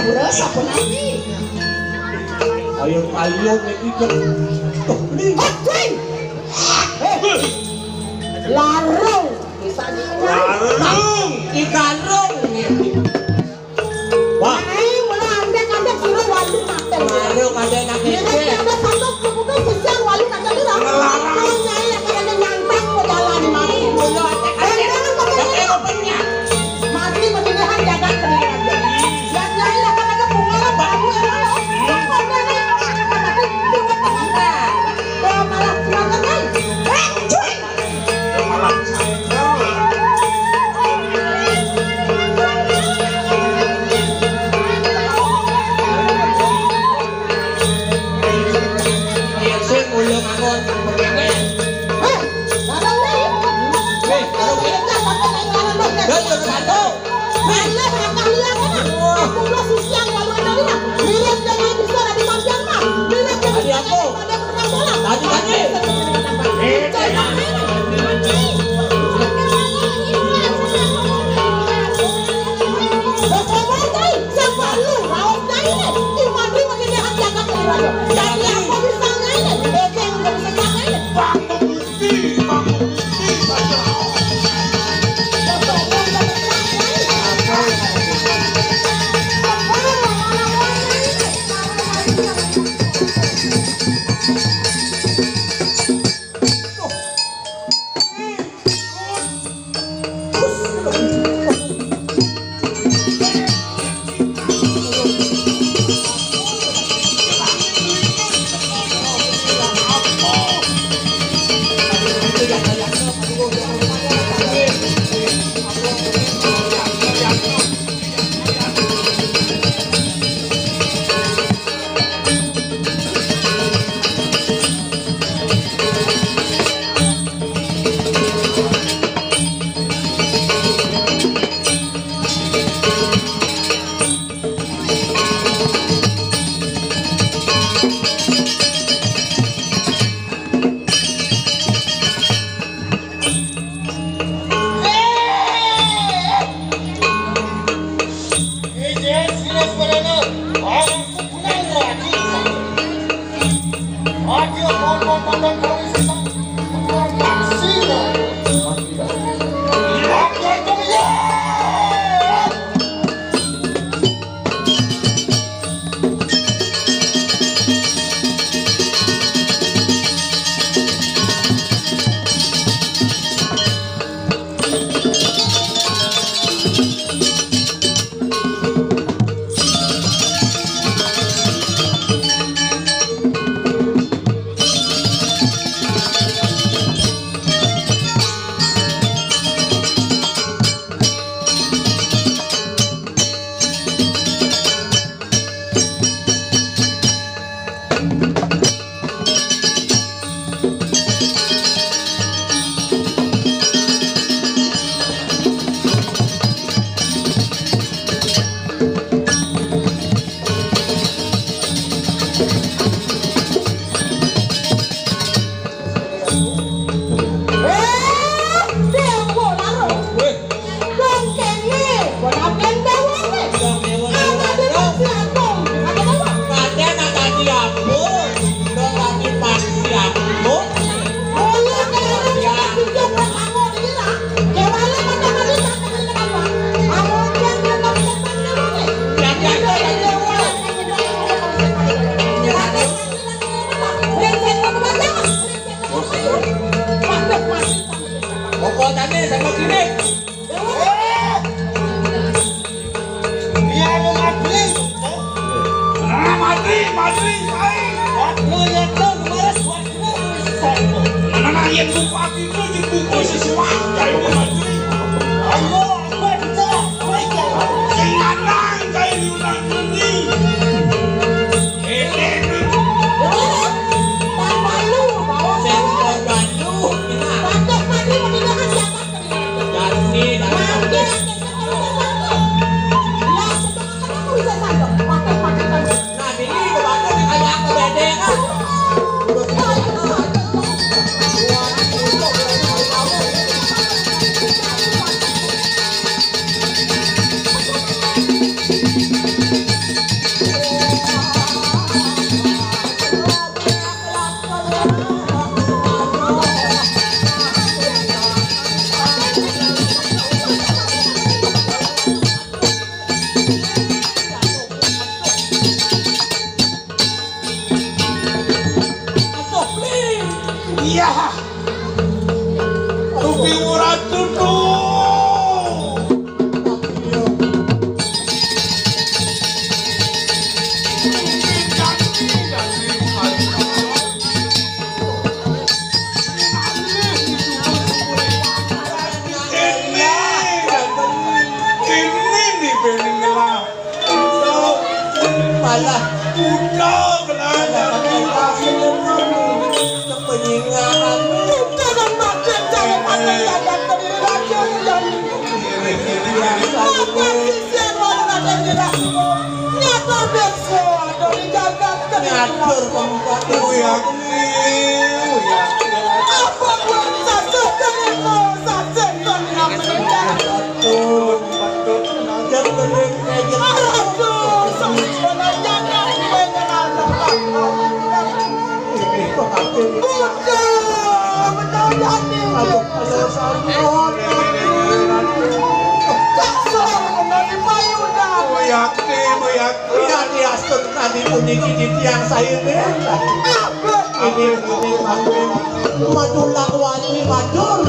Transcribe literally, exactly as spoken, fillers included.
Terus apa nanti? Ayo, ayo, ini kan. Tuh, ini. Hah, kuwi. Eh, larung. Bisa di Larung. Di garung. Wah. Ayo, mulai andek-andek suruh waduh mati. Waduh, kadek nak Ini ngecek. Ada satu kebuka sosial waduh kata dia. Ngelarang. Kalau nyai yang kena nyantang ke jalan, Mas. Waduh, andek-andek. Jangan pakai Pakai rupanya. Mati mendingan jaga pendidikan. Dan nyai akan ada bunga baru yang lalu. Pokoknya nih, mati buat pengantar. Kalau malah semangat kan, eh, cuy. Sing ulung angon. Eh, ada ulung. Eh, ada ulung. Ada ulung. Mana akal lihat kan? Aku lo sosial kalau ada lima. Mirip dengan bisa ada di Mampang mah. Mirip dengan Tadi aku. Tadi, tadi. Eh, Pokoknya sama gini. Iya, lu mati. Ah, mati, mati, mati. Waktu yang tahu kemarin, waktu itu. Mana yang buka pintu, dibuka sesuatu, kayak mati. Ayo, gue bisa, gue bisa. Sing lanang, kayak diundang ini. Eh, eh, eh. Tambah lu, bawa. Sing tambah lu, nah. Tambah mati, mendingan jangan. Rugi ora tutu. Ini, ini nih bening ngelah. Malah udah kenanya. Kepenyingan. Bukan macam cara pandang jagat kediri raja yang Makan sisian walu Raden Dirasuko. Nyata beso ada di jagat kediri. Ngatur pembuka. Uyakti, uyakti. Apa buat sasetan itu? Sasetan yang meninggal. Aduh, sampai jalan jalan. Buta, benar jadi. Kasar, benar di payudan. Buyakti, buyakti. Iya, diastun tadi puniki di tiang saya, Ben. Apa? Ini, ini, Madulak wani madur.